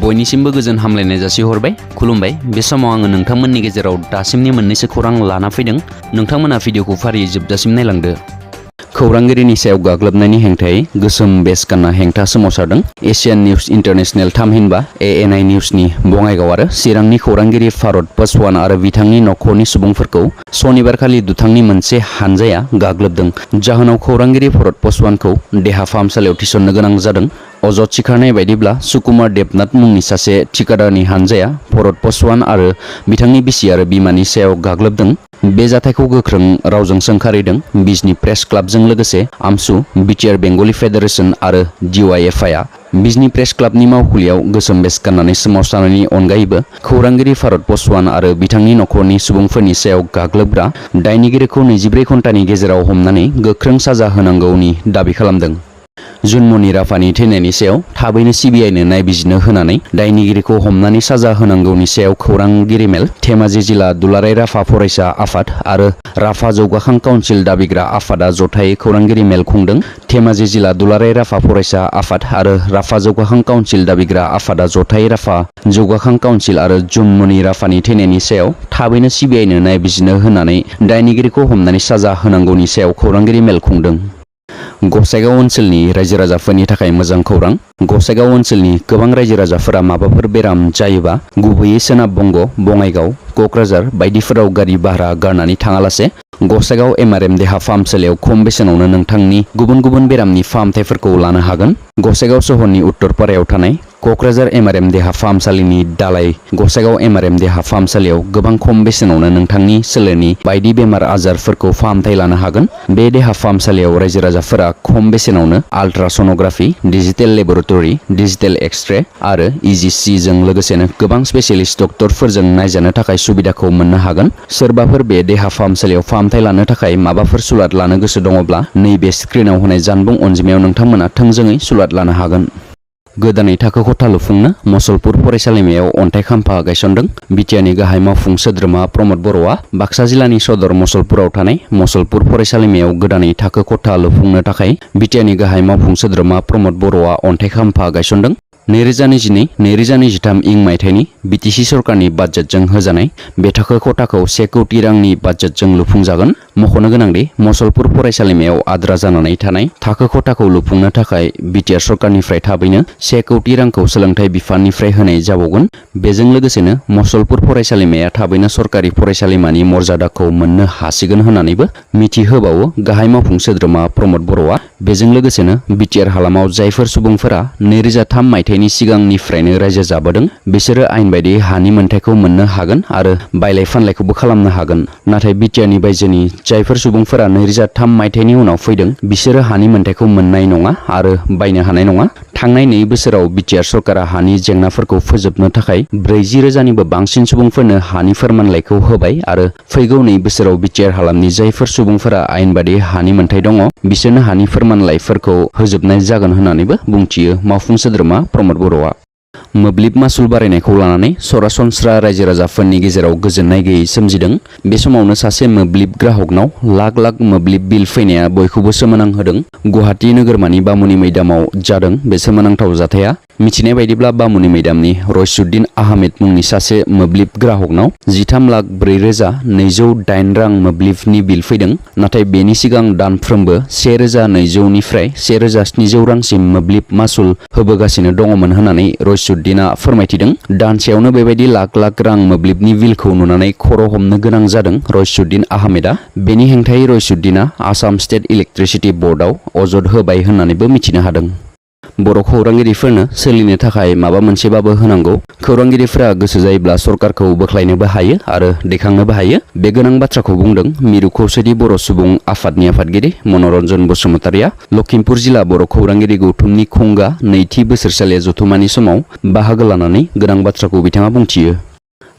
बयनिसिमबो गोजोन हामलायनाय जासिहरबाय खुलुमबाय। बे समाव आङो नोंथांमोननि गेजेराव दासिमनि मोननैसो खौरां लाना फैदों। नोंथांमोना भिडिअखौ फारियै जोबजासिम नायलांदो। खौरांगिरिनि सायाव गाग्लोबनायनि हेंथायै गोसोम बेज गानना हेंथा सोमावसारदों। एशियान निउज इन्टारनेशनेल थामहिनबा ANI निउजनि बङाइगाव आरो चिरांनि खौरांगिरि भारत पासवान आरो बिथांनि नखरनि सुबुंफोरखौ सनिबारखालि दुथांनि मोनसे हानजाया गाग्लोबदों। जाहोनाव खौरांगिरि भारत पासवानखौ देहा फाहामसालियाव थिसननो गोनां जादों। अजद सिखारनाय बायदिब्ला सुकुमार देबनाथ मुंनि सासे थिकादारनि हानजाया भरत पासवान आरो बिथांनि बिसि आरो बिमानि सायाव गाग्लोबदों। बे जाथायखौ गोख्रों रावजों सोंखारिदों बिजनी प्रेस क्लाबजों लोगोसे आमसु, बिटिआर बेंगली फेडारेशन आरो DYFI आ। बिजनी प्रेस क्लाबनि मावखुलियाव गोसोम बेज गाननानै सोमावसारनायनि अनगायैबो खौरांगिरि भारत पासवान आरो बिथांनि नखरनि सुबुंफोरनि सायाव गाग्लोबग्रा दायनिगिरिखौ 24 घन्टानि गेजेराव हमनानै गोख्रों साजा होनांगौनि दाबि खालामदों। जुनमनि राभानि थैनायनि सायाव थाबैनो CBI नो नायबिजिरनो होनानै दायनिगिरिखौ हमनानै साजा होनांगौनि सायाव खौरांगिरि मेल, धेमाजि जिल्ला दुलाराय राभा फरायसा आफाद आरो राभा जौगाखां काउन्सिल दाबिग्रा आफादआ जथायै खौरांगिरि मेल खुंदों। धेमाजि जिल्ला दुलाराय राभा फरायसा आफाद आरो राभा जौगाखां काउन्सिल दाबिग्रा आफादआ जथायै राभा जौगाखां काउन्सिल आरो जुनमनि राभानि थैनायनि सायाव थाबैनो CBI नो नायबिजिरनो होनानै दायनिगिरिखौ हमनानै साजा होनांगौनि सायाव खौरांगिरि मेल खुंदों। गसाइगाव ओनसोलनि रायजो राजाफोरनि थाखाय मोजां खौरां। गसाइगाव ओनसोलनि गोबां रायजो राजाफोरा माबाफोर बेराम जायोबा गुबैयै सोनाब बंग, बङाइगाव, क'क्राझार बायदिफोराव गारि भारा गारनानै थाङालासे गसाइगाव MRM देहा फाहामसालियाव खम बेसेनावनो नोंथांनि गुबुन गुबुन बेरामनि फाहामथायफोरखौ लानो हागोन। गसाइगाव सहरनि उत्तरपारायाव थानाय क'क्राझार MRM देहा फाहामसालिनि दालाय गसाइगाव MRM देहा फाहामसालियाव गोबां खम बेसेनावनो नोंथांनि सोलेरनि बायदि बेमार आजारफोरखौ फाहामथाय लानो हागोन। बे देहा फाहामसालियाव रायजो राजाफोरा खम बेसेनावनो आल्ट्रासनोग्राफि, डिजिटेल लेबरेटरि, डिजिटेल एक्स-रे आरो EGC जों लोगोसेनो गोबां स्पेसियलिस्ट डक्टरफोरजों नायजानो थाखाय सुबिदाखौ मोननो हागोन। सोरबाफोर बे देहा फाहामसालियाव फाहामथाय लानो थाखाय माबाफोर सुलाद लानो गोसो दङब्ला नैबे स्क्रिनाव होनाय जानबुं अनजिमायाव नोंथांमोना थोंजोङै सुलाद लानो हागोन। गोदानै थाखो खथा लुफुंनो मसलपुर फरायसालिमायाव अन्थाइ खाम्फा गायसनदों। बिटिआरनि गाहाय मावफुं सोद्रोमा प्रमद बर'आ बाक्सा जिल्लानि सदर मसलपुराव थानाय मसलपुर फरायसालिमायाव गोदानै थाखो खथा लुफुंनो थाखाय बिटिआरनि गाहाय मावफुं सोद्रोमा प्रमद बर'आ अन्थाइ खाम्फा गायसनदों। 2022-2023 मायथाइनि BTC सरकारनि बाजेटजों होजानाय बे थाखो खथाखौ 1 कौटि रांनि बाजेटजों लुफुंजागोन। मख'नो गोनांदि मसलपुर फरायसालिमायाव आद्रा जानानै थानाय थाखो खथाखौ लुफुंनो थाखाय बिटिआर सरकारनिफ्राय थाबैनो 1 कौटि रांखौ सोलोंथाइ बिफाननिफ्राय होनाय जाबावगोन। बेजों लोगोसेनो मसलपुर फरायसालिमाया थाबैनो सरकारि फरायसालिमानि मर्यादाखौ मोननो हासिगोन होननानैबो मिथिहोबावो गाहाय मावफुं सोद्रोमा प्रमद बर'आ। बेजों लोगोसेनो बिटिआर हालामाव जायफोर सुबुंफोरा 2003 मायथाइनि सिगांनिफ्रायनो रायजो जाबोदों बिसोरो आयेन बायदियै हानि मोनथायखौ मोननो हागोन आरो बायलाय फानलायखौबो खालामनो हागोन। नाथाय बिटिआरनि बायजोनि जायफोर सुबुंफोरा 2003 मायथाइनि उनाव फैदों बिसोरो हानि मोनथायखौ मोननाय नङा आरो बायनो हानाय नङा। थांनाय 2 बोसोराव बिटिआर सरकारा हानि जेंनाफोरखौ फोजोबनो थाखाय 40,000निबो बांसिन सुबुंफोरनो हानि फोरमानलाइखौ होबाय आरो फैगौ 2 बोसोराव बिटिआर हालामनि जायफोर सुबुंफोरा आयेन बायदियै हानि मोनथाय दङ बिसोरनो हानि फोरमानलाइफोरखौ होजोबनाय जागोन होननानैबो बुंथियो मावफुं सोद्रोमा प्रमद बर'आ। मोब्लिब मासुल बारायनायखौ लानानै सरासनस्रा रायजो राजाफोरनि गेजेराव गोजोननाय गैयै सोमजिदों। बे समावनो सासे मोब्लिब ग्राहकनाव लाख लाख मोब्लिब बिल फैनाया बयखौबो सोमोनांहोदों। गुवाहाटी नोगोरमानि बामुनि मैदामाव जादों बे सोमोनांथाव जाथाया। मिथिनाय बायदिब्ला बामुनि मैदामनि रयसुद्दिन आहमेद मुंनि सासे मोब्लिब ग्राहकनाव 13,04,208 रां मोब्लिबनि बिल फैदों। नाथाय बेनि सिगां दानफ्रोमबो 1,200 निफ्राय 1,700 रांसिम मोब्लिब मासुल होबोगासिनो दङमोन होननानै रयसुद्दिना फोरमायथिदों। दानसेयावनो बेबायदि लाख लाख रां मोब्लिबनि बिलखौ नुनानै खर' हमनो गोनां जादों रयसुद्दिन आहमेदा। बेनि हेंथायै रयसुद्दिना आसाम स्टेट इलेक्ट्रिसिटि बर्डआव अजद होबाय होननानैबो मिथिनो हादों। बर' खौरांगिरिफोरनो सोलिनो थाखाय माबा मोनसेबाबो होनांगौ। खौरांगिरिफोरा गोसो जायोब्ला सरकारखौ बोख्लायनोबो हायो आरो दैखांनोबो हायो। बे गोनां बाथ्राखौ बुंदों मिरु खौसेथि बर' सुबुं आफादनि आफादगिरि मनरन्जन बसुमतारिया। लखिमपुर जिल्ला बर' खौरांगिरि गौथुमनि खुंगा 2थि बोसोरसालिया जथुमानि समाव बाहागो लानानै गोनां बाथ्राखौ बिथाङा बुंथियो।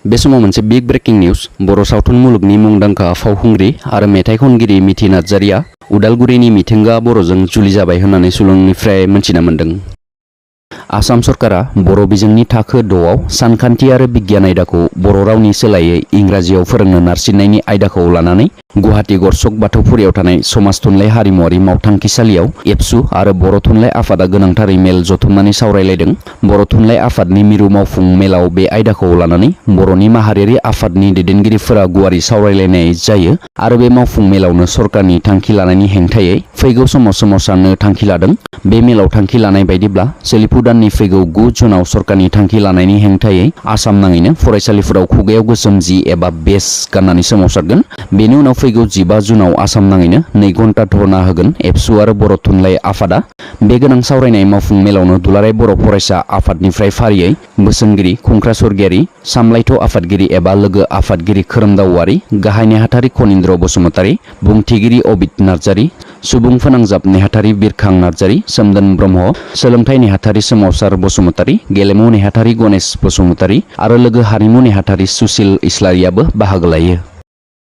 बे समाव मोनसे बिग ब्रेकिं निउज। बर' सावथुन मुलुगनि मुंदांखा फावखुंग्रि आरो मेथाइ खनगिरि मिथि नार्जारिया उदालगुरिनि मिथिंगा बर'जों जुलि जाबाय होननानै सुलुंनिफ्राय मिथिना मोन्दों। आसाम सरकारा बर' बिजोंनि थाखो 6आव सानखान्थि आरो बिगियान आयदाखौ बर' रावनि सोलायै इंराजियाव फोरोंनो नारसिननायनि आयदाखौ लानानै गुवाहाटी गरसक बाथौफुरियाव थानाय समाज थुनलाइ हारिमुआरि मावथांखिसालियाव एबसु आरो बर' थुनलाइ आफादा गोनांथारै मेल जथुमनानै सावरायलायदों। बर' थुनलाइ आफादनि मिरु मावफुं मेलाव बे आयदाखौ लानानै बर'नि माहारियारि आफादनि दैदेनगिरिफोरा गुवारै सावरायलायनाय जायो आरो बे मावफुं मेलावनो सरकारनि थांखि लानायनि हेंथायै फैगौ समाव सोमावसारनो थांखि लादों। बे मेलाव थांखि लानाय बायदिब्ला सोलिफु दाननि फैगौ 9 जुनाव सरकारनि थांखि लानायनि हेंथायै आसाम नाङैनो फरायसालिफोराव खुगायाव गोसोम जि एबा बेज गाननानै सोमावसारगोन। बेनि उनाव फैगौ 15 जुनाव आसाम नाङैनो 2 घन्टा धर्ना होगोन एबसु आरो बर' थुनलाइ आफादा। बे गोनां सावरायनाय मावफुं मेलावनो दुलाराय बर' फरायसा आफादनिफ्राय फारियै बोसोनगिरि खुंख्रा सरगियारि, सामलायथ' आफादगिरि एबा लोगो आफादगिरि खोरोमदाव औवारी, गाहाय नेहाथारि खनीन्द्र बसुमतारी, बुंथिगिरि अबित नार्जारी, सुबुं फोनांजाब नेहाथारि बिरखां नार्जारी, सोमदोन ब्रह्म, सोलोंथाइ नेहाथारि सोमावसार बसुमतारी, गेलेमु नेहाथारि गणेश बसुमतारी आरो लोगो हारिमु नेहाथारि सुसिल इस्लारियाबो बाहागो लायो।